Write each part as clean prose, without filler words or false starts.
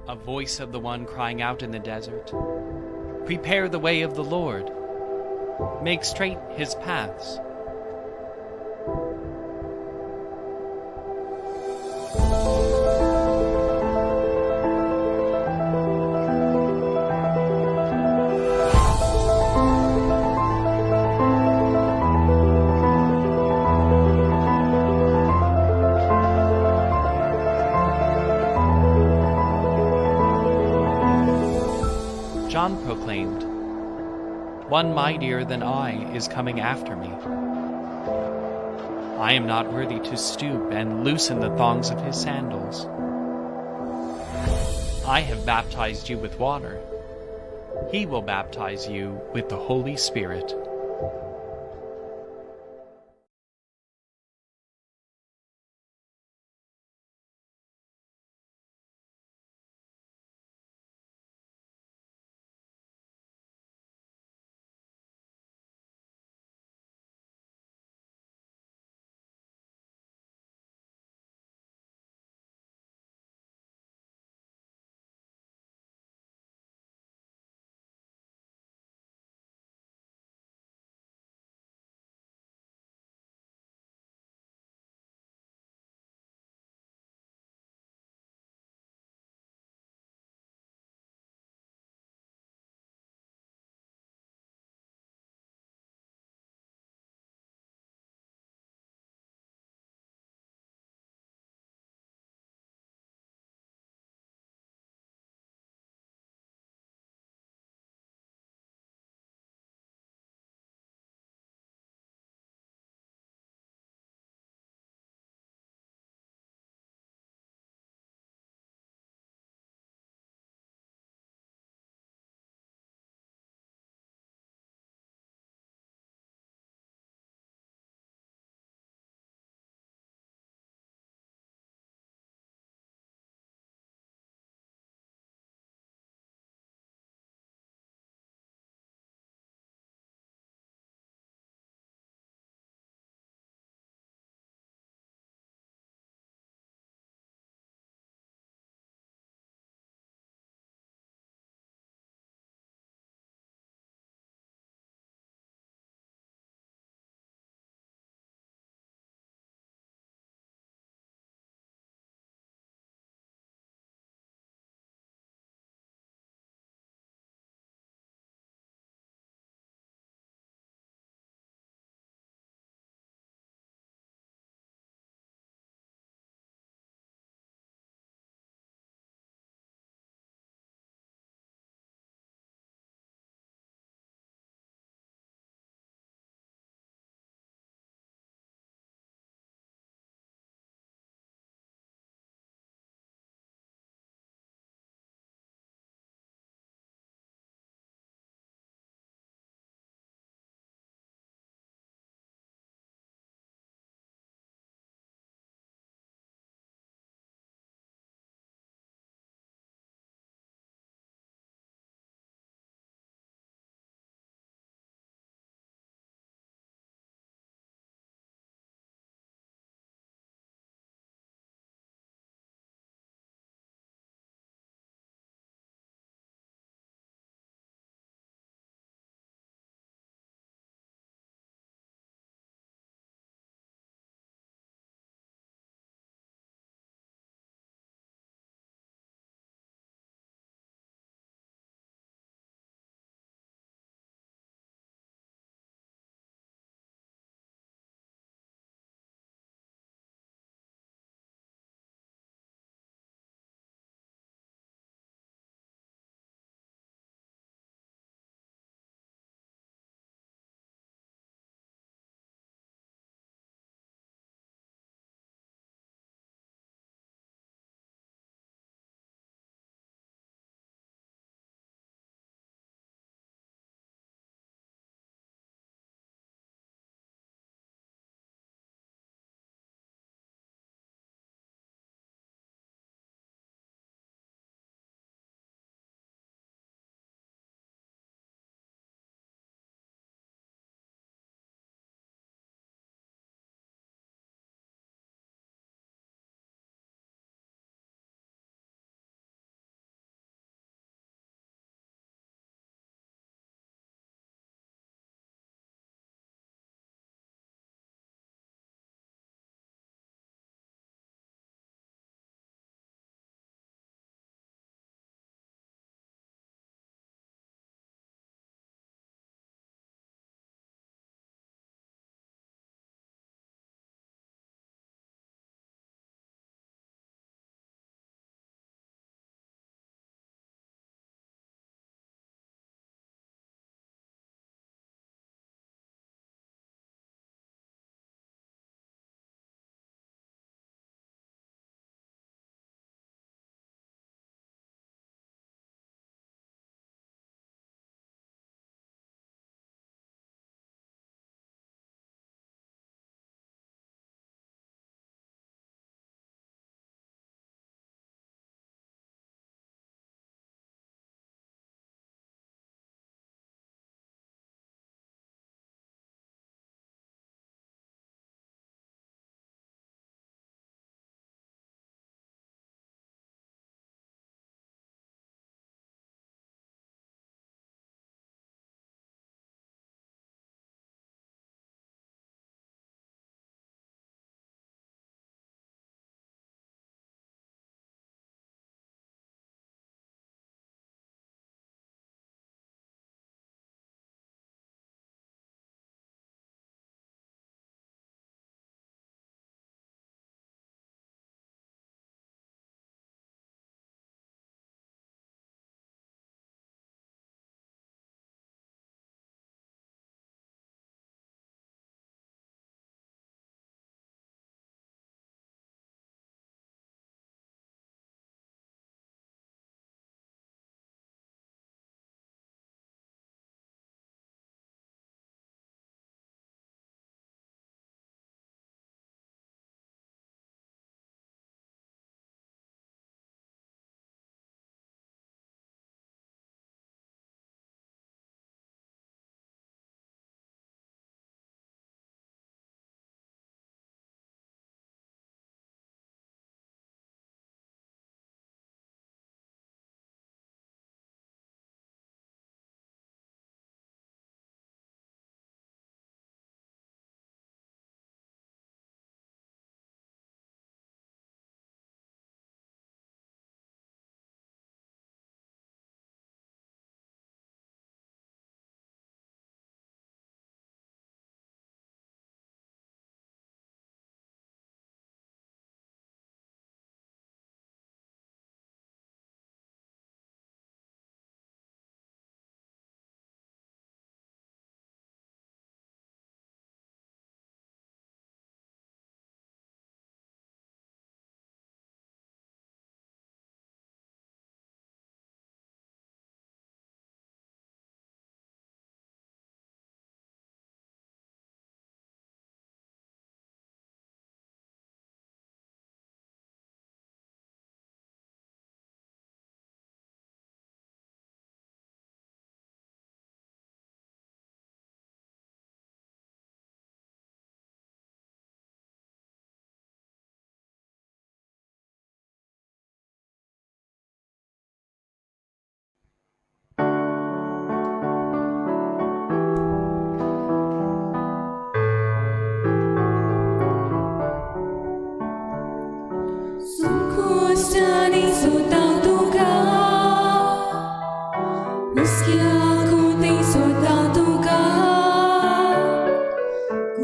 A voice of the one crying out in the desert, "Prepare the way of the Lord, make straight his paths." John proclaimed, "One mightier than I is coming after me. I am not worthy to stoop and loosen the thongs of his sandals. I have baptized you with water. He will baptize you with the Holy Spirit."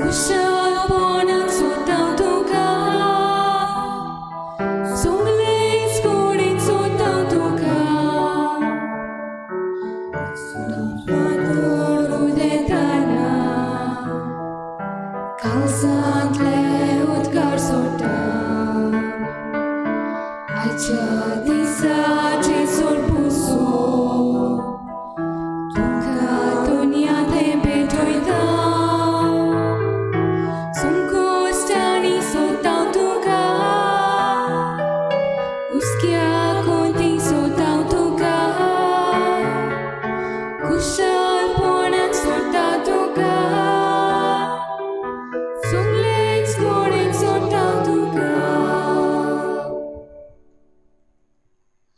कुशलपणान सोदता तुका, सगळेच कुडीन सोदता तुका, फातर उदेताना कालसांतले उदकार सोडटा, आयच्या दिसाचे सोड पुसो तुका दुनिया तें भेटयता, संकोश्टांनी सोदता तुका, हुस्क्या कोंती सोदता तुका, कुशलपणान सोदता तुका, सगळेच कुडीन सोदता तुका.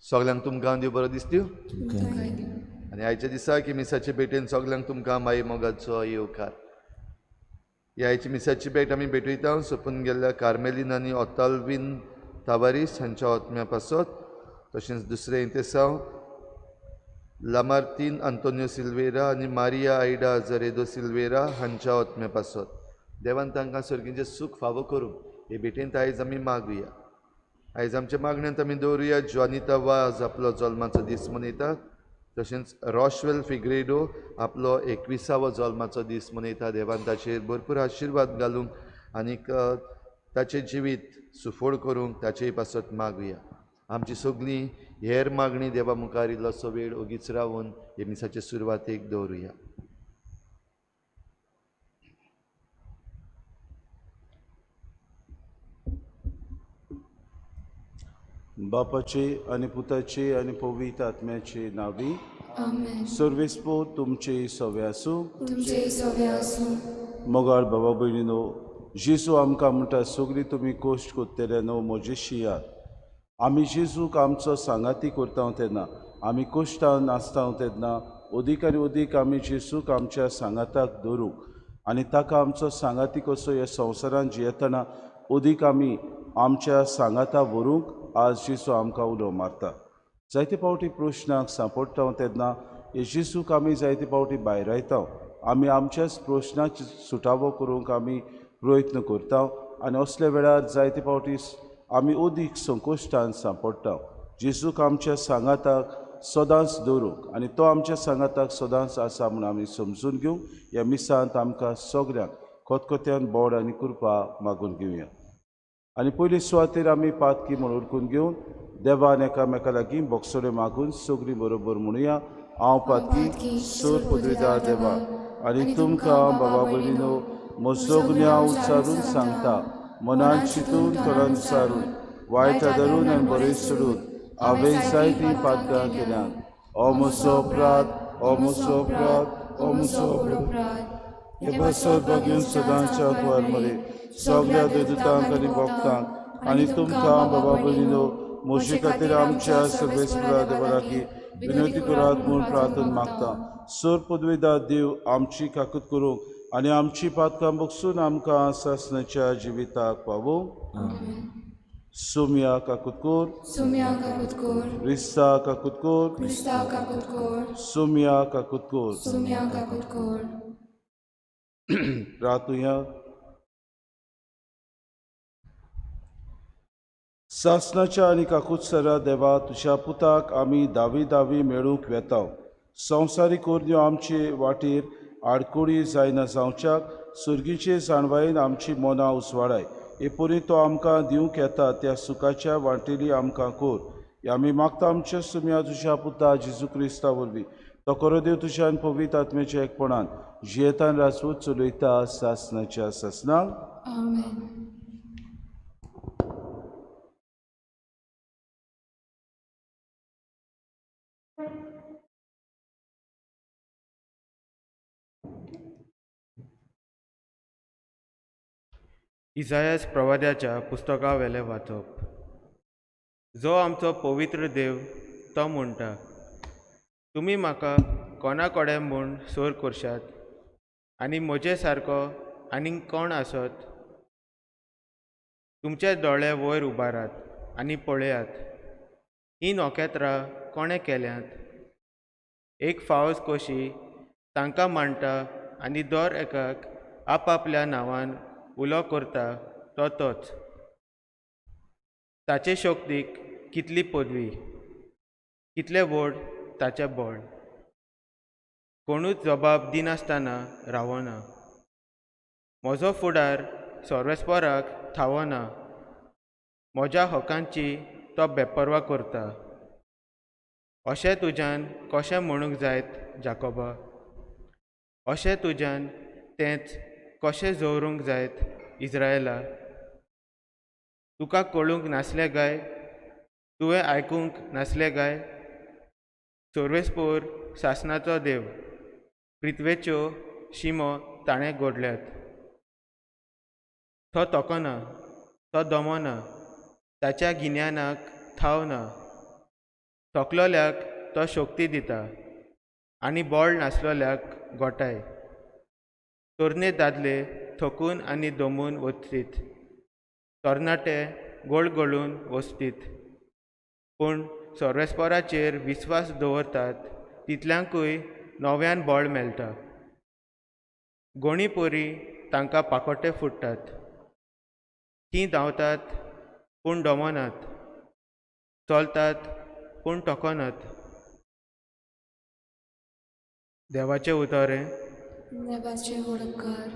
सगल्यांक तुमकां देव बरो दिसत्यो. आनी आयच्या दिसा की मिसाचे भेटेन सगल्यांक तुमकां माई मोगाचो येवकार. ह्या आयची मिसाची भेट आमी भेटयता सोंपून गेल्ल्या कार्मेलीन आनी ओताल्वीन तावारीस हांच्या आत्म्या पासत, तशेंच दुसरें इंतेसांव लामार्तीन आंतोनियो सिल्वेरा आनी मारिया आयडा अजरेदो सिल्वेरा हांच्या आत्म्या पासत. देवान तांकां सर्गीचें सूख फावो करूंक हे भेटेंत आयज आमी मागुया. आयज आमच्या मागण्यांत आमी दवरुया ज्वानिता वाज आपलो जल्माचो दीस मनयता, तशेंच रॉशवेल फिग्रेडो आपलो 21वो जल्माचो दीस मनयता. देवान ताचेर भरपूर आशिर्वाद घालूंक आनीक ताचें जिवीत सुफळ करूंक ताचेय पासत मागुया. आमची सगळीं हेर मागणी देवा मुखार इल्लोसो वेळ ओगीच रावन हे मिसाचे सुरवातेक दवरुया. बापाचे आनी पुताचे आनी पवित्र आत्म्याचे नांवी. आमेन. सर्वेस्पो तुमचे सवे आसूं. तुमचे सवे आसूं. मोगाळ बाबा भयणीनो, जेजू आमकां म्हणटा, सगळीं तुमी कश्ट कोत्तले न्हू म्हजे शियात. आमी जेजूक आमचो सांगाती करता तेन्ना, आमी कश्टान आसता तेन्ना अदीक आनी अदीक आमी जेजूक आमच्या सांगाताक दवरूंक आनी ताका आमचो सांगाती कसो ह्या संवसारान जियेतना अदीक आमी आमच्या सांगाता व्हरूंक आज जेजू आमकां उलो मारता. जायते फावटी प्रश्नाक सांपडटा तेन्ना हे जेजूक आमी जायते फावटी भायरायता. आमी आमच्याच प्रश्नाची सुटावो करूंक आमी प्रयत्न करता आनी असल्या वेळार जायते फावटी आमी अदीक संकोश्टान सांपडटा. जेजूक आमच्या सांगाताक सदांच दवरूंक आनी तो आमच्या सांगाताक सदांच आसा म्हूण आमी समजून घेवंक ह्या मिसांत आमकां सगळ्यांक खतखत्यान बोड आनी कृपा मागून घेवया. आनी पयली सुवातेर आमी पातकी म्हूण उरकून घेवन देवान एकामेका लागीं बोगसोडे मागून सगळीं बरोबर म्हणुया. हांव पातकी सोर पदवीदार देवा आनी तुमकां बाबा भयणीनो म्हजो गुन्यांव उच्चारून सांगता, मनान चिंतून तोंडान उच्चारून वायट आदरून आनी बरें सोडून हांवें जायतीं पातकां केल्यात. ओ म्हजो अपराध, ओ म्हजो अपराध, ओ म्हजो अपराध. हे पासत भाग्यून सदांच्या कुवार मरे सगळ्या देवदूतांक आनी भक्तांक आनी तुमकां बाबा भयणीनो म्हजे खातीर आमच्या सर्वेस्परा देवा लागीं विनंती करात म्हूण प्रार्थना मागता. सोर पदवीदार देव आमची काकूत करूंक आनी आमची पातकां बगसून आमकां सासणाच्या जिविताक पावोवंक. सोम्या काकूत कोर. सुम्या काकूत कोर. क्रिस्ता काकूत कोर. क्रिस्ता काकूत कोर. सोम्या काकूत कोर. सुम्या काकूत कोर. रातुया. सासणाच्या आनी काकुत्सरा देवा, तुज्या पुताक आमी दावी दावी मेळूंक वेता. संवसारीक कोरन्यो आमचे वाटेर आडकोळी जायना जावच्याक सुर्गीचे जाणवायेन आमची मनां उसवाडाय. हे परी तो आमकां दिवंक येता त्या सुखाच्या वाटेली आमकां कोर. हे आमी मागता आमच्या सुम्या तुज्या पुता जेजू क्रिस्ता वरवीं. तो करो देव तुज्या आनी पवित्र आत्म्याच्या एकपणान जियेतान राजवट चलयता सासणाच्या सासणाक. आमेन. इजायास प्रवाद्याच्या पुस्तकावेलें वाचप. जो आमचो पवित्र देव तो म्हणटा, तुमी म्हाका कोणा कडेन म्हूण सोर करशात आनी म्हजे सारको आनीक कोण आसत? तुमचे दोळे वयर उबारात आनी पळयात, हीं नखेत्रां कोणें केल्यांत? एक फावज कशी तांकां मांडटा आनी दर एकाक आपापल्या नांवान उलो करता तो तोच. ताचे शक्तीक कितली पदवी, कितलें व्हड ताचें बळ. कोणूच जबाब दिनासतना रावना. म्हजो फुडार सर्वेस्पराक थावना. म्हज्या हकांची तो बेपर्वा करता. अशें तुज्यान कशें म्हणूंक जायत जाकोबा? अशें तुज्यान तेंच कशें दवरूंक जायत इज्रायला? तुका कळूंक नासलें काय? तुवें आयकूंक नासलें काय? सर्वेस्पोर सासणाचो देव, पृथ्वेच्यो शिमो ताणें घडल्यात. तो तोकना, तो दमना, ताच्या गिन्यानाक थाव ना. थकलोल्याक तो शक्ती दिता आनी बळ नासलोल्याक गोठाय. तरणे दादले थकून आनी दमून वचतीत, तरणाटे गोळगोळून वचतीत. पूण सर्वेस्पराचेर विस्वास दवरतात तितल्यांकूय नव्यान बळ मेळटा. गोणी पोरी तांकां पाकोटे फुट्टात. तीं धांवतात पूण दमनात, चलतात पूण टोकनात. देवाचें उतर हें. देवाचे उपकार.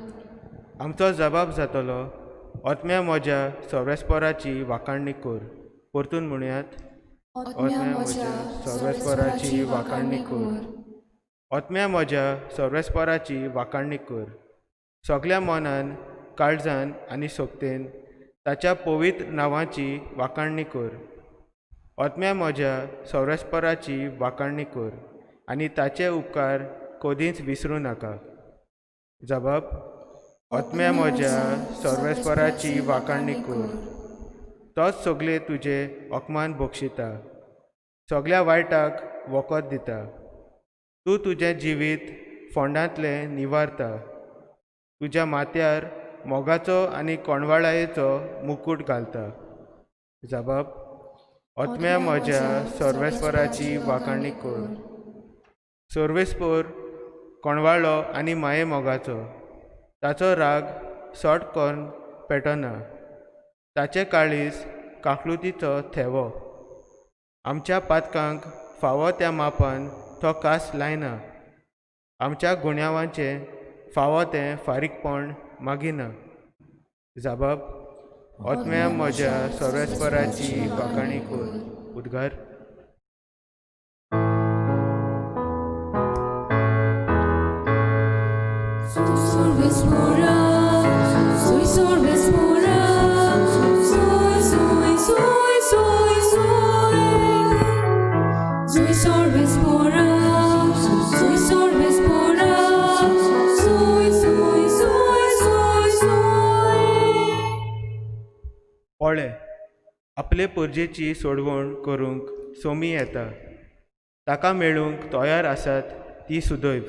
आमचो जबाब जातलो, आत्म्या म्हज्या सर्वेस्पराची वाखाणणी कर. परतून म्हणयात, आत्म्या म्हज्या सर्वेस्पराची वाखाणणी कर. आत्म्या म्हज्या सर्वेस्पराची वाखाणणी कर. सगल्या मनान, काळजान आनी शक्तेन ताच्या पवित्र नांवाची वाखाणणी कर. आत्म्या म्हज्या सर्वेस्पराची वाखाणणी कर आनी ताचे उपकार कदींच विसरूं नाका. जबाब, आत्म्या म्हज्या सर्वेस्पराची वाखाणणी कर. तोच सगळे तुजे अपमान बक्षिता, सगल्या वायटाक वखद दिता. तूं तुजें जिवीत फोंडांतलें निवारता. तुज्या माथ्यार मोगाचो आनी कोणवाळायेचो मुकूट घालता. जबाब, आत्म्या म्हज्या सर्वेस्पराची वाखाणणी कर. सर्वेस्पोर कोणवाळो आनी माये मोगाचो. ताचो राग सट करून पेटना. ताचें काळीज काकलुतीचो थेवो. आमच्या पातकांक फावो त्या मापान तो कास लायना. आमच्या गुन्यांवांचें फावो तें फारीकपण मागिना. जबाब, आत्म्या म्हज्या सर्वेस्पराची वाखाणणी कर. उद्गार. पळय, आपले परजेची सोडवण करूंक सोमी येता. ताका मेळूंक तयार आसात ती सुदैव.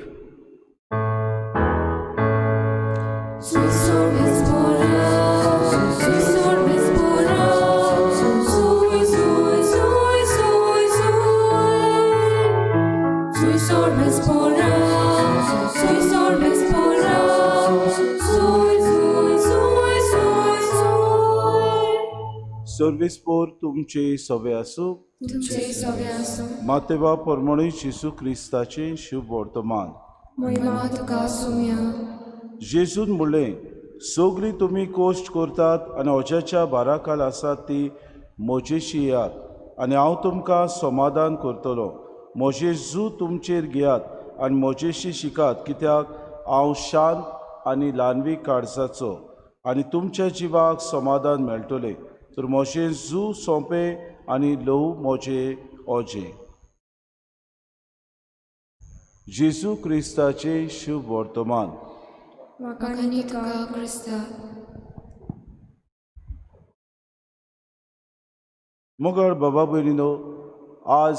सर्वेस्पोर तुमचे सवे आसूं. तुमचे सवे आसूं. मातेवा परमणी जेजू क्रिस्ताचें शुभ वर्तमान. महिमा तुका सुम्या. जेजून म्हणलें, सगळीं तुमी कश्ट करतात आनी अजाच्या भाराखाल आसात ती म्हजेशी येयात आनी हांव तुमकां समाधान करतलो. म्हजें जू तुमचेर घेयात आनी म्हजेशी शिकात, कित्याक हांव शांत आनी ल्हानवी काळजाचो आनी तुमच्या जिवाक समाधान मेळटलें. तर म्हजें जू सोंपें आनी ल्हव म्हजें ओजें. जेजू क्रिस्ताचें शुभ वर्तमान. वाखाणणी तुका क्रिस्ता. मगर बाबा भयणीनो, आज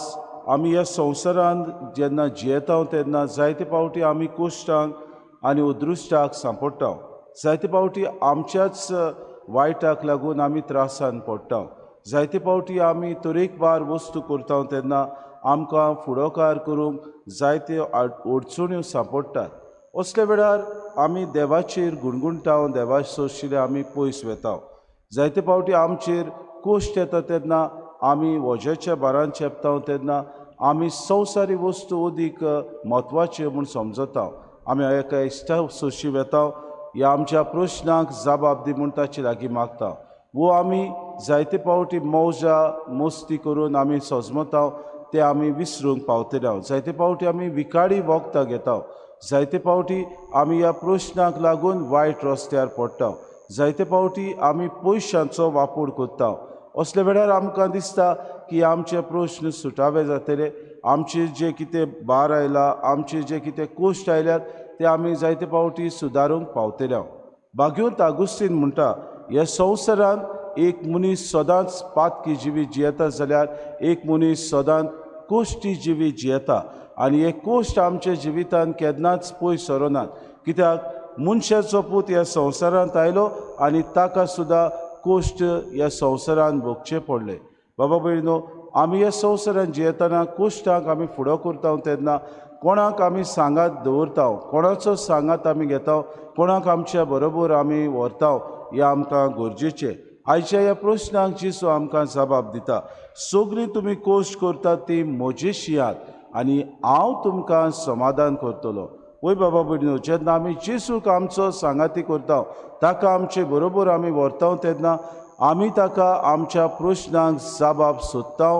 आमी ह्या संवसारांत जेन्ना जियेता तेन्ना जायते फावटी आमी कश्टांक आनी अदृश्टाक सांपडटा. जायते फावटी आमच्याच वायटाक लागून आमी त्रासान पडटा. जायते फावटी आमी तरेकवार वस्तू करता तेन्ना आमकां फुडोकार करूंक जायत्यो अडचण्यो सांपडटात. असल्या वेळार आमी देवाचेर गुणगुणटा, देवा सोशिल्ले आमी पयस वेता. जायते फावटी आमचेर कोश्ट येता तेन्ना आमी वज्याच्या भारान चेपता तेन्ना आमी संवसारी वस्तू अदीक म्हत्वाच्यो म्हूण समजता. आमी एका इश्टा सोशी वेता ह्या आमच्या प्रश्नांक जबाब दी म्हूण ताचे लागीं मागता वो आमी जायते फावटी मौजा मस्ती करून आमी सजमता ते आमी विसरूंक पावतले. जायते फावटी आमी विकाडी वखदां घेता. जायते फावटी आमी ह्या प्रश्नांक लागून वायट रस्त्यार पडटा. जायते फावटी आमी पयशांचो वापर करता. असल्या वेळार आमकां दिसता की आमचे प्रश्न सुटावे जातले, आमचे जे कितें भार आयला, आमचे जे कितें कश्ट आयल्यात ते आमी जायते फावटी सुदारूंक पावतले. भाग्यवंत आगुस्तीन म्हणटा, ह्या संवसारांत एक मनीस सदांच पातकी जिवीत जियेता जाल्यार एक मनीस सदांच कोश्टी जिवीत जियेता आनी हे कोश्ट आमच्या जिवितान केन्नाच पयस सरनात. कित्याक मनशाचो पूत ह्या संवसारांत आयलो आनी ताका सुद्दां कोश्ट ह्या संवसारान भोगचे पडले. बाबा भयणीनो, आमी ह्या संवसारान जियेतना कोश्टांक आमी फुडो करता तेन्ना कोणाक आमी सांगात दवरता, कोणाचो सांगात आमी घेता, कोणाक आमच्या बरोबर आमी व्हरता हें आमकां गरजेचें. आयच्या ह्या प्रश्नांक जेजू आमकां जबाब दिता, सगळीं तुमी कोश्ट करतात ती म्हजेशी यात आनी हांव तुमकां समाधान करतलो. वय बाबा भयणीनो, जेन्ना आमी जेजूक आमचो सांगाती करता, ताका आमचे बरोबर आमी व्हरता तेन्ना आमी ताका आमच्या प्रश्नांक जबाब सोदता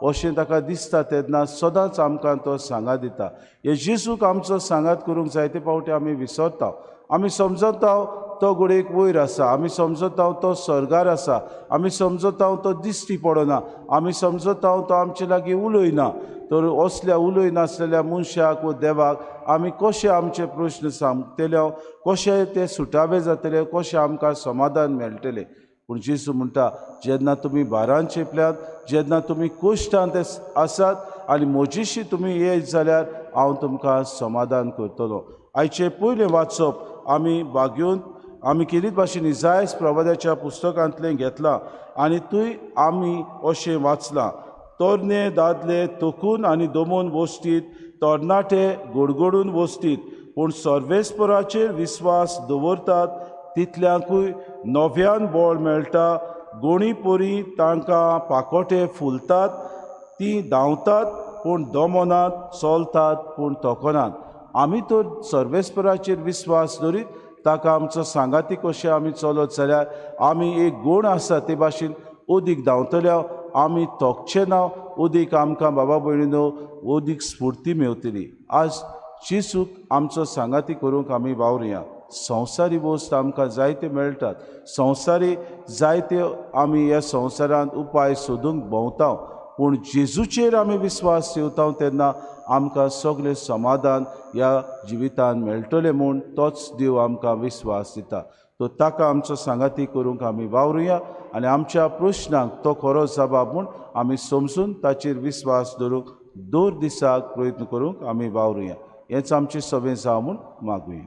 अशें ताका दिसता तेन्ना सदांच आमकां तो सांगात दिता. हे जेजूक आमचो सांगात करूंक जायते फावटी आमी विसरता. आमी समजता तो घडयेक वयर आसा, आमी समजता तो सर्गार आसा, आमी समजता तो दिश्टी पडना, आमी समजता तो आमचे लागीं उलयना. तर असल्या उलयनासलेल्या मनशाक वो देवाक आमी कशें आमचे प्रश्न सांगतले, कशें ते सुटावे जातले, कशें आमकां समाधान मेळटलें. पूण जेजू म्हणटा, जेन्ना तुमी भारान चेपल्यात, जेन्ना तुमी कोश्टांत आसात आनी म्हजेशी तुमी येत जाल्यार हांव तुमकां समाधान करतलो. आयचें पयलें वाचप आमी भाग्योन आमी केलीत भाशेन इजायस प्रवादाच्या पुस्तकांतलें घेतलां आनी थंय आमी अशें वाचलां, तरणे दादले तोखून आनी दमून वस्तीत, तरणाटे गोडगोडून वस्तीत, पूण सर्वेस्पराचेर विस्वास दवरतात तितल्यांकूय नव्यान बळ मेळटा. गोणी परी तांकां पाकोटे फुलतात, तीं धांवतात पूण दमनात, चलतात पूण थकनात. आमी तर सर्वेस्पराचेर विस्वास दवरीत ताका आमचो सांगाती कशें आमी चलत जाल्यार आमी एक गूण आसा ते भाशेन अदीक धांवतले, आमी थकचे ना, अदीक आमकां बाबा भयणीनो अदीक स्फुर्ती मेवतली. आज जेजूक आमचो सांगाती करूंक आमी वावरुया. संवसारी वस्त आमकां जायते मेळटात, संवसारी जायते आमी ह्या संवसारांत उपाय सोदूंक भोंवता, पूण जेजूचेर आमी विस्वास ठेवता तेन्ना आमकां सगळें समाधान ह्या जिवितान मेळटलें म्हूण तोच देव आमकां विस्वास दिता. तो ताका आमचो सांगाती करूंक आमी वावरुया आनी आमच्या प्रश्नांक तो खरो जबाब म्हूण आमी समजून ताचेर विस्वास दवरूंक दर दिसाक प्रयत्न करूंक आमी वावरुया. हेंच आमचें सगळें जावं म्हूण मागुया.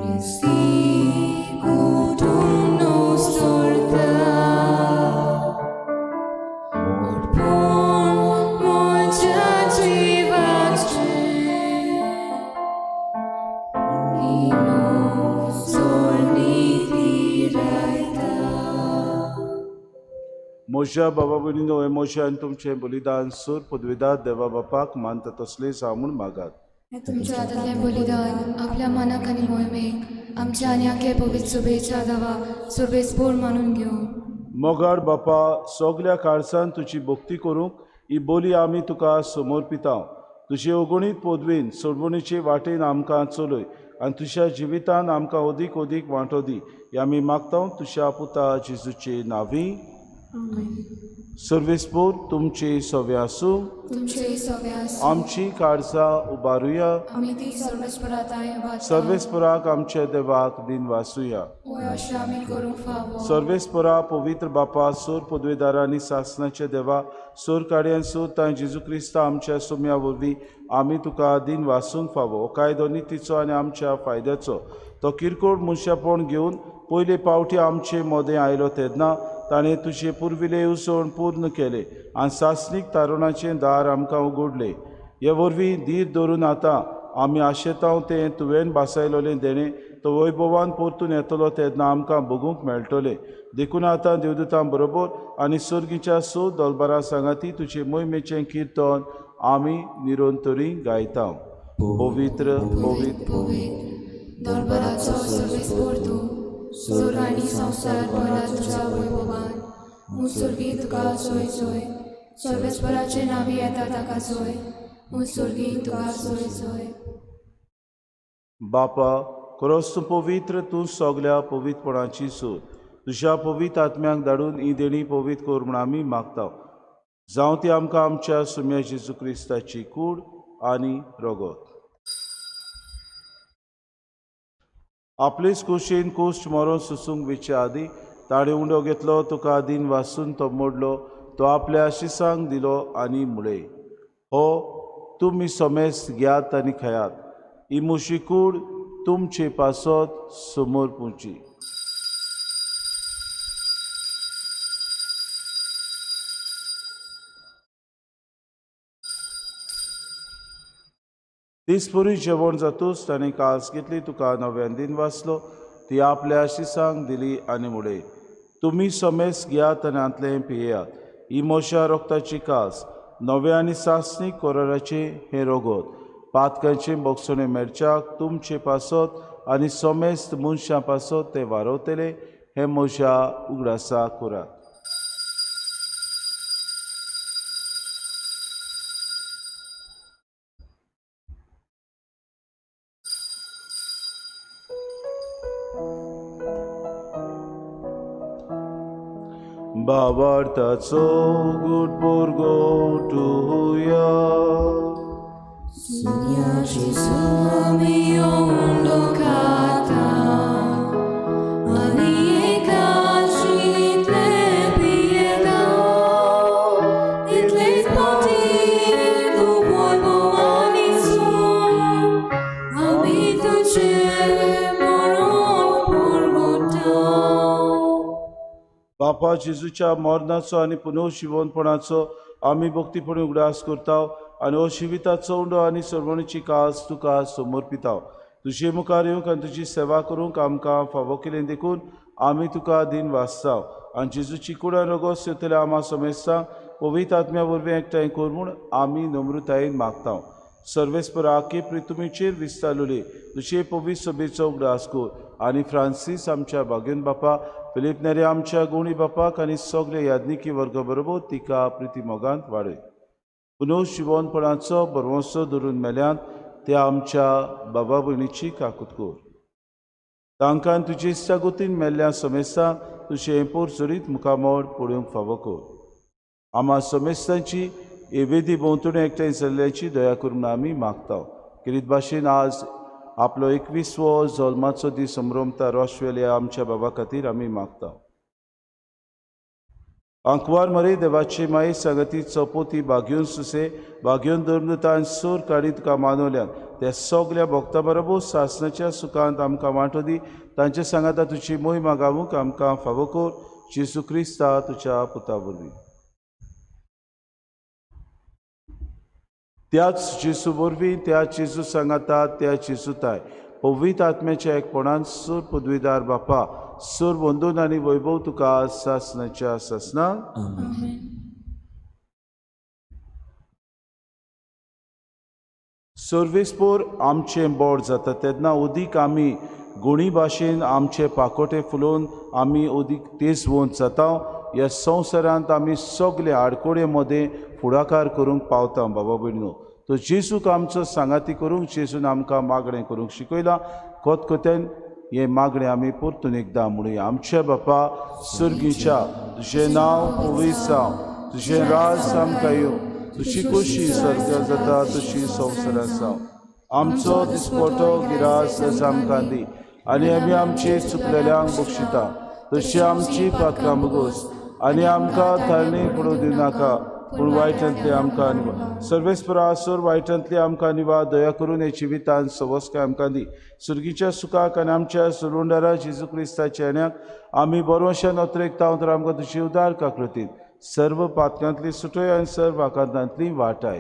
Receive. म्हज्या बाबा भयणीनो, हें म्हजें आनी तुमचें बलिदान सूर पदवीदार देवा बापाक मानता तसलें जावं म्हूण मागात। तुमच्या हातांतलें बलिदान आपल्या मनाक आनी मोहिमेक आमच्या आनी आखे पवित्र सुबेच्या देवा सुरवेसपूर मानून घेवं। मोगाळ बापा, सगल्या काळसान तुजी भक्ती करूंक ही बोली आमी तुका समर्पिता। तुजे अगणीत पदवीन सोडवणीचे वाटेन आमकां चलय आनी तुज्या जिवितान आमकां अदीक अदीक वांटो दी, हे आमी मागता तुज्या पुता जेजूचे नांवी। सर्वेस्पोर तुमचे सवे आसूं। तुमचे सवे आसूं। आमची काळजां उबारुया। आमी ती सर्वेस्परा तांय वाचा। सर्वेस्पराक आमच्या देवाक दिन वासुया। होय, अशें आमी करूंक फावो। सर्वेस्परा पवित्र बापा, सोर पदवेदारा आनी सासणाचे देवा, सोर काडयान सोर तांय जेजू क्रिस्ता आमच्या सोम्या वरवीं आमी तुका दिन वासूंक फावो। हो कायदो नितीचो आनी आमच्या फायद्याचो। तो किरकोळ मनशापण घेवन पयले पावटी आमचे मदें आयलो तेन्ना ताणें तुजे पुर्विल्ले येवजण पूर्ण केले आनी सासणीक तारुणाचें दार आमकां उगडलें। हे वरवीं धीर धरून आतां आमी आशेतांव तें तुवें भासायलोलें देणें तो वैभवान परतून येतलो तेन्ना आमकां भोगूंक मेळटलें। देखून आतां देवदूतां बरोबर आनी सर्गीच्या स दोलबारां सांगाती तुजे मोहिमेचें किर्तन आमी निरंतरी गायता। पवित्र पवित्र पवित्र दरबाराचो सर्वेस्पोर तूं, सोर आनी संवसार भरला तुज्या वैभवान। हूं स्वर्गी तुका सोय सोय, सर्वेस्पराचे नांवी येता ताका सोय, हूं स्वर्गी तुका सोय सोय। बापा, खरोच तूं पवित्र, तूं सगल्या पवित्रपणाची सूर। तुज्या पवित्र आत्म्याक धाडून ही देणी पवित्र कर म्हूण आमी मागता। जावं ती आमकां आमच्या सुम्या जेजू क्रिस्ताची कूड आनी रगत। आपलेच कुशीन कुश्ट मरोन सुसूंक वेचे आदीं ताणें उंडो घेतलो, तुका दिन वासून तो मोडलो, तो आपल्या शिसांक दिलो आनी म्हळें, हो तुमी समेस्त घेयात आनी खायात, ही म्हजी कूड तुमचे पासत समोर पुची। तेचपरी जेवण जातूच ताणें कास घेतली, तुका नव्यान दिन वाचलो, ती आपल्या शिसांक दिली आनी म्हळें, तुमी समेस्त घेयात आनी हांतलें पियेयात, ही म्हज्या रक्ताची कास, नव्या आनी सासणीक कराराचें हें रगत, पातकांचें बोगसणें मेळच्याक तुमचे पासत आनी समेस्त मनशां पासत तें वारवतलें, हें म्हज्या उगडासा करात। भावार्थाचो गुट पुरगोटुया। बापा, जेजूच्या मरणाचो आनी पुनर्जिवनपणाचो आमी भक्तीपणी उगडास करता आनी हो जिविताचो उंडो आनी सर्वणीची कास तुका समर्पिता। तुजे मुखार येवंक आनी तुजी सेवा करूंक आमकां फावो केलें देखून आमी तुका दिन वाचता आनी जेजूची कुडान रगत येतल्या आमा समेस्तांक पवित्र आत्म्या वरवीं एकठांय कर म्हूण आमी नम्रतायेन मागता। सर्वेस्परा आखे प्रितुमीचेर विस्तारलोले तुजे पवित्र सभेचो उगडास कर आनी फ्रांसीस आमच्या भाग्यन बापा, फिलीप नेरे आमच्या गुणी बापाक आनी सगळे याज्ञिकी वर्ग बरोबर तिका प्रिती मोगांत वाडय। पुनर्जिवनपणाचो भरवंसो धरून मेल्यान त्या आमच्या बाबा भयणीची काकूत कर। तांकां तुजे इश्टागतीन मेल्ल्या समेस्तां तुजें पोरचोरीत मुखामळ पळोवंक फावो कर। आमा समेस्तांची एवेदी भोंवतणी एकठांय जाल्ल्याची दया करून आमी मागता। किरीत भाशेन आज आपलो 21वो जल्माचो दीस संभ्रमता रोशवेल्या आमच्या बाबा खातीर आमी मागता। आंकवार मरे देवाची माई सांगती चपोती बागयोन सुसे बागयोन धर्मदूतान सूर काडी तुका मानवल्यान त्या सगल्या भक्ता बरोबर सासणाच्या सुखांत आमकां वांटो दी। तांचे सांगाता तुजी मोहिमा गावूंक आमकां फावो कर। जेजू क्रिस्ता तुज्या पुता वरवीं। त्याच जेजू वरवीं, त्या जेजू सांगाता, त्या जेजू ताय पवित्र आत्म्याच्या एकपणान सूर पदवीदार बापा सूर वंदून आनी वैभव तुका सासनाच्या सासना. आमेन. सर्वेस्पोर आमचें बोड जाता तेन्ना उदीक आमी गुणी भाशेन आमचे पाकोटे फुलोवन आमी उदीक तेजवंत जाता. ह्या संवसारांत आमी सगळे आडकोडे मदें फुडाकार करूंक पावता. बाबा भयणीनो, तो जेजूक आमचो सांगाती करूंक जेजून आमकां मागणें करूंक शिकयलां. कोतकोत्यान हें मागणें आमी परतून एकदां म्हणुया. आमच्या बापा सर्गीच्या, तुजें नांव पवित्र जावं, तुजें राज आमकां येवं, तुजी खोशी सर्गांत जाता तशी संवसारांत जावं. आमचो दिसपटो गिरास आज आमकां दी आनी आमी आमचे चुकलेल्यांक बक्षिता तशी आमची पातकां बगोस आनी आमकां थारणी पडूं दिवनाका, पूण वायटांतली आमकां निवा. सर्वेस्परा सोर वायटांतली आमकां निवा, दया करून हे जिवितान सवस्काय आमकां दी. सुर्गीच्या सुखाक आनी आमच्या सुरुंडारा जेजू क्रिस्ताच्या येण्याक आमी बरोवशान अत्रेकता तर आमकां तुजी उदार काकृतीन सर्व पातकांतली सुटय आनी सर्व आकांतांतली वाटाय.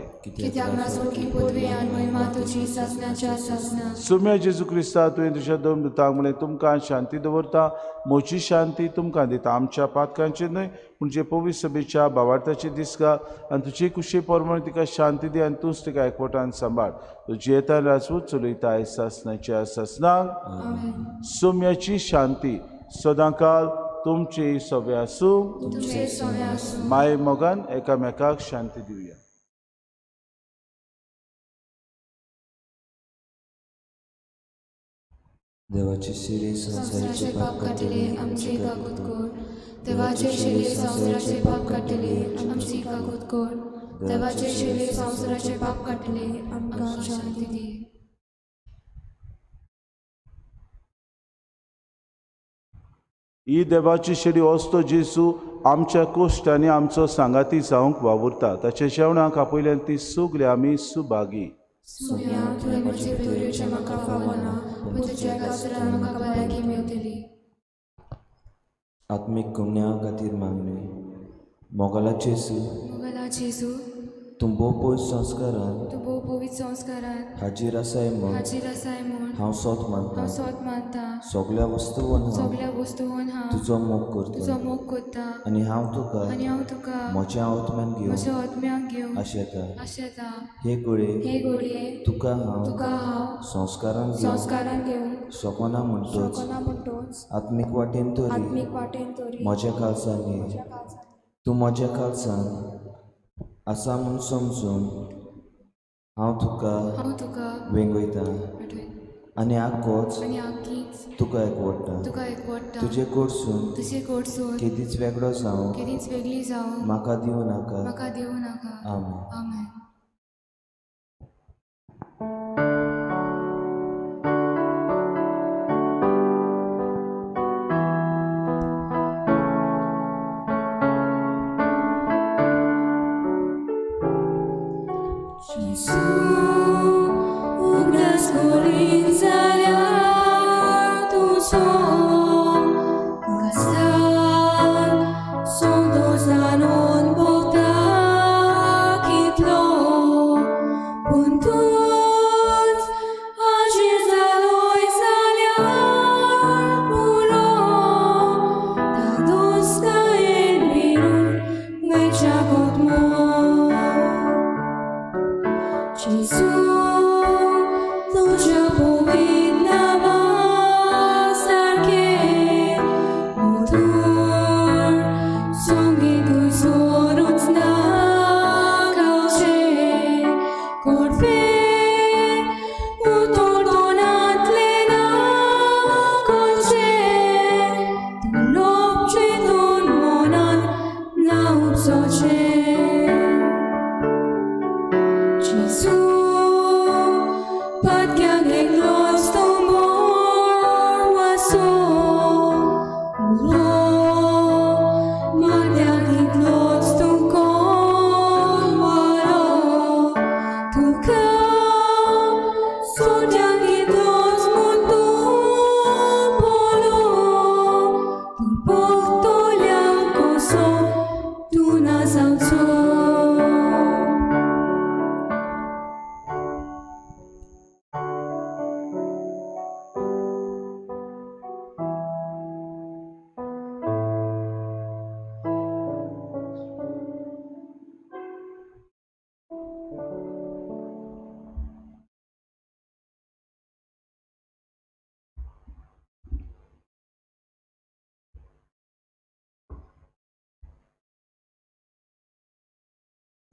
सुम्या जेजू क्रिस्ता, तुवें तुज्या दोन दुतांक म्हणलें, तुमकां शांती दवरता, म्हजी शांती तुमकां दिता. आमच्या पातकांचेर न्हय पूण जे पवित्र सभेच्या भावार्थाची दिसका आनी तुजे कुशे प्रमाण तिका शांती दी आनी तूंच तिका एकवटान सांबाळ. तूं जियेता राजवूत चलयता सासनाच्या सासनाक. सुम्याची शांती सदांकाल तुमची सवे आसूं. माय मोगान एकामेकाक शांती दिवया. देवाची शिरी संवसाराचे पाप काडटले आमची काकूत कर. देवाचे शिरी संवसाराचे पाप काडटले आमची काकूत कर. देवाचे शिरी संवसाराचे पाप काडटले आमकां शांती दी. ही देवाची शेडी असतो जेजू आमच्या कोश्टांनी आमचो सांगाती जावंक वावुरता. ताच्या जेवणाक आपयल्यान ती सगळी आमी सुभागी. सोम्या, तुवें म्हजे भितर येवचें म्हाका फावना, पूण तुज्या कासरान म्हाका भलायकी मेवतली. आत्मीक गुण्या खातीर मागणें. मोगाला जेजू, मोगाला जेजू, तूं भोव पवित्र संस्कारान, तूं भोव पवित्र संस्कारान हाजीर आसाय म्हूण, हाजीर आसाय म्हूण हांव सोत मानता. हांव सोत मानता. सगळ्या वस्तूवन हांव सगळ्या वस्तूवन हांव तुजो मोग करता, तुजो मोग करता आनी हांव तुका, आनी हांव तुका म्हज्या आत्म्यान घेवन, म्हज्या आत्म्यान घेवन आशेता. आशेता. हे घडये, हे घडये तुका हांव, तुका हांव संस्कारान घेवन, संस्कारान घेवन शकना म्हणटोच, शकना म्हणटोच आत्मीक वाटेन तरी, आत्मीक वाटेन तरी म्हज्या खालसान ये. तूं म्हज्या खालसान आसा म्हूण समजून हांव तुका हांव तुका वेंगयता आनी आख्खोच आनी आख्खीच तुका एकवडटा. तुका एकवडटा. तुजे कडसून तुजे कडसून केदीच वेगळो जावंक केदीच वेगळी जावंक म्हाका दिवं नाका. म्हाका दिवं नाका. आमेन. आमेन. Gesù, उगडास करीत जाल्यार तुजो कासार संतोशान भोगता कितलो, पूण तूंच हाजीर जालोय जाल्यार पुरो, धादोसकायेन भिरून वयच्या गोतमो. Gesù, तुज्या पवित्र नांवा सारकें मधूर संगीतूय सोरूच ना गावचें, कोडवें उतर तोंडांतलें ना कळचें, तूं लोकचें तूं मनान ना उपसचें. Gesù,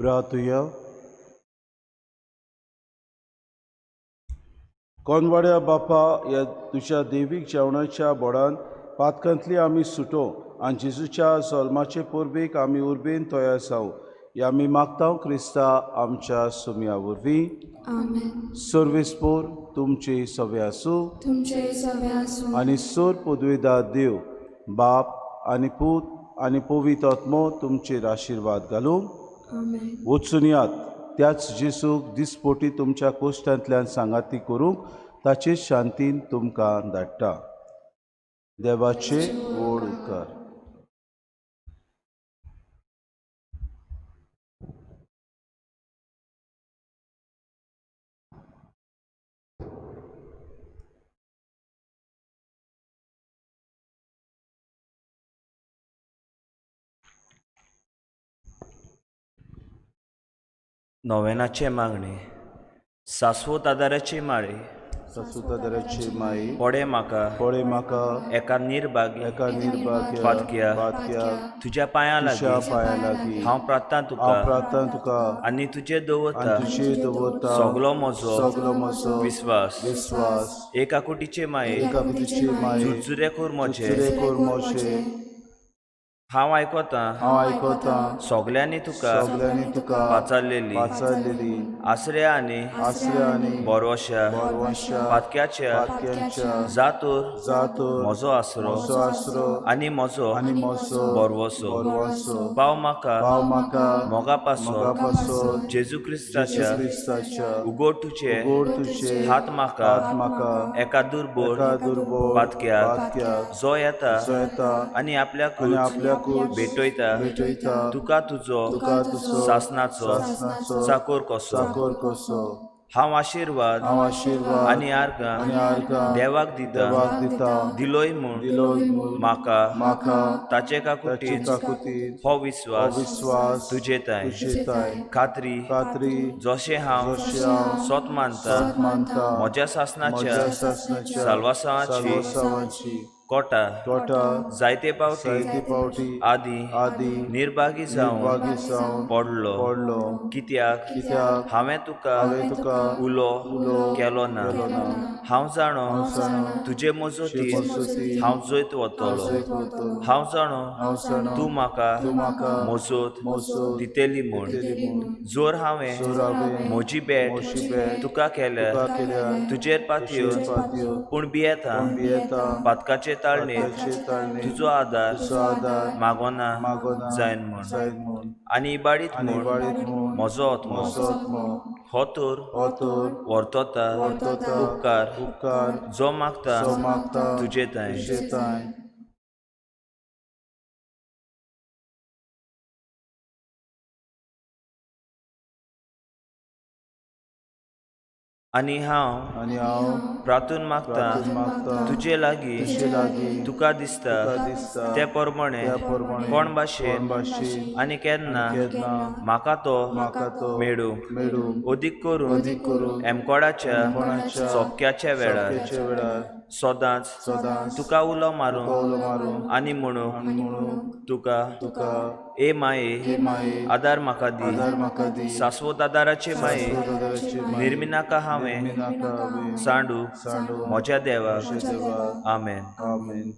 प्रातुया. कोनवाड्या बापा, ह्या तुज्या देवीक जेवणाच्या बोडान पातकांतली आमी सुटो आनी जेजूच्या जल्माचे परबेक आमी उर्बेन तयार जावं ह्या आमी मागता क्रिस्ता आमच्या सुमया वरवीं. आमेन. सर्वेस्पोर तुमचे सवे आसूं. तुमचे सवे आसूं. आनी सोर पदवेदार देव बाप आनी पूत आनी पवित्र आत्मो तुमचेर आशिर्वाद घालूं. आमेन. वचून यात त्याच जेजूक दिसपोटी तुमच्या कोश्टांतल्यान सांगाती करूंक ताचे शांतीन तुमकां धाडटा. देवाचे व्हड उपकार. नोवेनाचे मागणे. सासवत आदाराची माळे सासुतादराची माई पडे म्हाका पळे म्हाका एका निर्भागी एका निर्भाग्य पातक्या पातक्या तुज्या पांयां तुज्या लागीं पांयां लागीं हांव प्रार्थना हांव तुका प्रार्थना तुका आनी तुजेर आनी दवरता तुजेर दवरता सगलो म्हजो सगलो म्हजो विस्वास. विस्वास. एका कुटीचे माये एका कुटीची माये चुरचुरे कर म्हजे चुरचुरे कर म्हजे. हांव आयकतां हांव आयकतां सगल्यांनी तुका सगल्यांनी तुका पाचारलेली पाचारलेली आसऱ्या आनी आसऱ्या आनी बोरवश्या बोरवंशा पातक्याच्या पातक्यांच्या जातोर जातोर म्हजो आसरो म्हजो आसरो आनी म्हजो आनी म्हजो बोरवसो बोरवसो. पाव म्हाका पाव म्हाका मोगा पासो मोगा पासो जेजू क्रिस्ताच्या क्रिस्ताच्या उगड तुजे गोड तुजे हात म्हाका हात म्हाका एका दुर्बोळ एका दुर्बोळ पातक्याक पातक्याक जो येता जो येता आनी आनी आपल्याकूच आपल्याकूच भेटयता भेटयता तुका तुजो तुका तुजो सासनाचो सासनाचो चाकोर कसो. चाकोर कसो. हांव आशिर्वाद हांव आशिर्वाद आनी आर्गां आनी आर्गां देवाक दिता देवाक दिता दिलोय म्हूण दिलो म्हूण म्हाका म्हाका ताचे ताचे काकुटीन काकुतीन हो हो विस्वास विस्वास तुजे ताय तुजे ताय खात्री खात्री जशें हांव जशें हांव सोत मानता सत मानता म्हज्या सासनाच्या म्हज्या सासनाच्या साल्वासांवाची साल्वासांवाची कोटा कोटा जायते पावटी जायते पावटी आदी आदी निर्भागी जावन निर्भागी जावन पडलो पडलो. कित्याक कित्याक हांवें तुका हांवें तुका उलो उलो केलो ना. केलो ना. हांव जाणो जाणो तुजे मजतीन मजतीन हांव जैत वतलो. जैत वतलो. हांव जाणो हांव जाणो तूं म्हाका तूं म्हाका मजत मजत दितली म्हूण. दितली म्हूण. जोर हांवें जोर हांवें म्हजी भेट म्हजी भेट तुका केल्या तुका केल्या तुजेर पातयो तुजेर पातयो पूण भियेता पूण भियेता पातकाचे ताळणेर पातकाचे ताळणेर तुजो आदार तुजो आदार मागोना मागोना जायन म्हूण जायन म्हूण. आनी इबाडीत आनी म्हूण इबाडीत म्हूण म्हजो आत्मो म्हजो आत्मो हो तर हो तर वर्तता वर्तता उपकार उपकार जो मागता जो मागता तुजे ताय तुजे ताय. आनी हांव आनी हांव प्रार्थून मागता प्रार्थून मागता तुजे लागीं तुजे लागीं तुका दिसता तुका दिसता ते प्रमाणे त्या प्रमाणे कोण भाशेन कोण भाशेन आनी केन्ना केन्ना म्हाका तो म्हाका तो मेळूंक मेळूंक अदीक करून अदीक करून एमकोडाच्या कोणाच्या सोपक्याच्या वेळार सोपक्याच्या वेळार सदांच सदांच तुका उलो मारूंक तुका उलो मारूंक आनी म्हणूंक आनी म्हणूंक तुका तुका ए माये हे माये आदार म्हाका दी आदार म्हाका दी. सासवत आदाराचे माये आदाराचे माये निर्मिनाका हांवें निर्मिनाका हांवें सांडू सांडू म्हज्या देवाक. म्हज्या देवाक. आमेन. आमेन.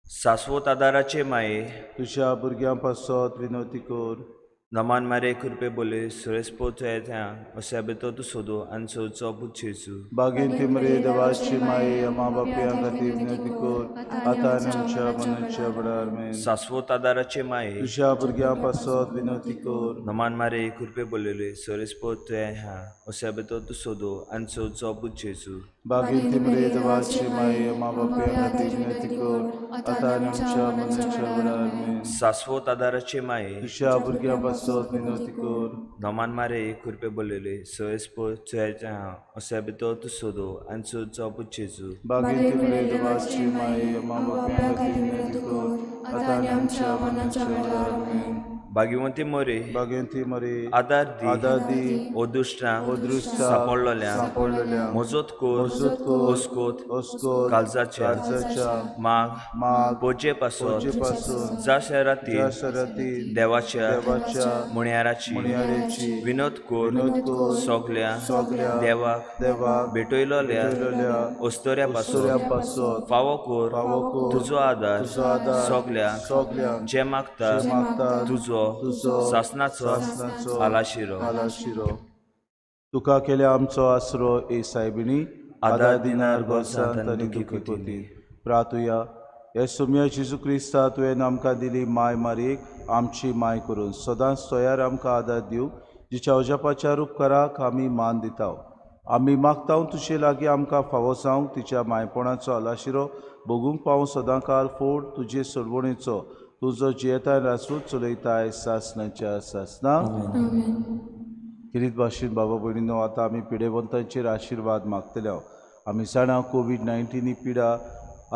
सासवत आदाराचे माये तुज्या भुरग्यां पासत विनवती कर. नमान मारे कृपे बोले सुरेश पोथ्या अशा तूं सोदू आनी सोदचो पूत जेजू. बागेंत मरे देवाची माये मा बापया खातीर विनवती कर आतां आनी आमच्या मनाच्या वेळार. आमेन. सासवत आदाराचे माये तुज्या भुरग्यां पासत विनवती कर. नमान मारे कृपे बोलले सुरेश पोथ्या अशा तूं सोदू आनी सोदचो पूत जेजू. बागेंत मरे देवाची माये मा बापया खातीर विनवती कर आतां आनी आमच्या मनाच्या वेळार. आमेन. सासवत आदाराचे माये तुज्या भुरग्यां पासत विनवती कर. नमान मारे कृपे बोलले सुरेश पोथ्या अशा तूं सोदू आनी सोदचो पूत जेजू. बागेंत मरे देवाची माये मा बापया खातीर विनवती कर आतां आनी आमच्या मनाच्या वेळार. आमेन. भाग्यवंती मोरे भाग्यवंती मरे आदार दी आदार दी अदुश्टां अदृश्टां सांपडलोल्या सांपडलेल्या मजत कर मजत कर ओस्कोत ओस्कोत काळजाच्या काळजाच्या माग माग पोजे पासत पोजे पासून जा शहरातील ज्या शहरातील देवाच्या देवाच्या मुणयाराची मुणयारेची विनोद कर विनोद कर सगल्या सगल्या देवाक देवाक भेटयलोल्या भेटयलोल्या अस्तोऱ्या पासून अस्तोऱ्या फावो कर फावो कर तुजो आदार तुजो आदार सगल्यांक सगल्यांक जे मागता जे मागतात तुजो तुजो सासनाचो सासनाचो आलाशिरो आलाशिरो. तुका केल्या आमचो आसरो ए सायबिणी आदार दिनार गोरसांत आनी दुखी कोतीन. प्रातुया हे सोम्या जेजू क्रिस्ता तुवें आमकां दिली माय मारयेक आमची माय करून सदांच तयार आमकां आदार दिवंक जिच्या अजापाच्या उपकाराक आमी मान दिता. आमी मागता तुजे लागीं आमकां फावो जावंक तिच्या मायपणाचो आलाशिरो भोगूंक पावूं सदांकाल फोड तुजे सोडवणेचो तुजो जियेताय राजवट चलयताय सासनाच्या सासना. किरीत भाशेन बाबा भयणीनो आतां आमी पिडेवंतांचेर आशिर्वाद मागतले. आमी जाणा कोवीड-19 ही पिडा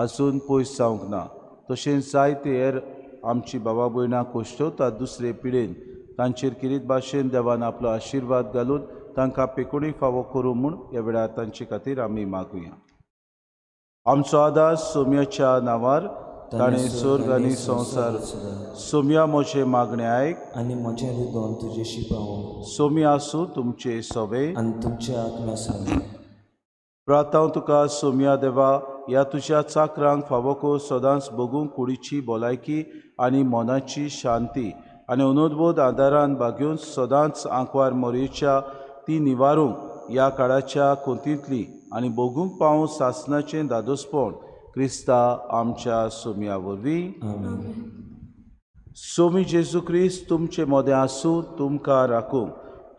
आजून पयस जावंक ना, तशेंच जायते हेर आमची बाबा भयणां कोश्टवतात दुसरे पिडेन. तांचेर किरीत भाशेन देवान आपलो आशिर्वाद घालून तांकां पेकोणी फावो करूं म्हूण ह्या वेळार तांचे खातीर आमी मागुया. आमचो आदार सोम्याच्या नांवार ताणें स्वर्ग आनी संवसार. सोम्या म्हजें मागणें आयक आनी म्हजें रुदोन तुजेशी पावो. सोम्या आसूं तुमचे सवे आनी तुमच्या आत्म्या सवे. प्रातांव तुका सोम्या देवा ह्या तुज्या चाकरांक फावो कर सदांच भोगूंक कुडीची भलायकी आनी मनाची शांती आनी अनुद्बोध आदारान बागेवन सदांच आंकवार मोरयेच्या ती निवारूंक ह्या काळाच्या कोंतींतली आनी भोगूंक पावूं सासनाचें दादोसपण क्रिस्ता आमच्या सोम्या वरवीं. सोमी जेजू क्रिस्त तुमचे मदें आसूं, तुमकां राखूं,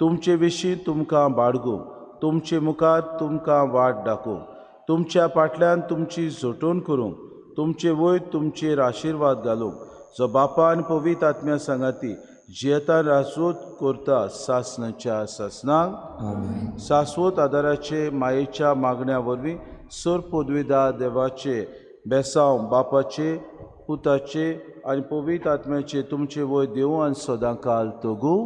तुमचे विशीं तुमकां बाळगूं, तुमचे मुखार तुमकां वाट दाखोवं, तुमच्या फाटल्यान तुमची झोटून करूंक, तुमचे वयर तुमचेर आशिर्वाद घालूंक, जो बापा आनी पवित्र आत्म्या सांगाती जियेता राजवट करता सासनाच्या सासनाक. सासवत आदाराचे मायेच्या मागण्या वरवीं सर पदवीदा देवाचे बेसांव बापाचे पुताचे आनी पवित्र आत्म्याचे तुमचे वयर देव आनी सदांकाल तगू.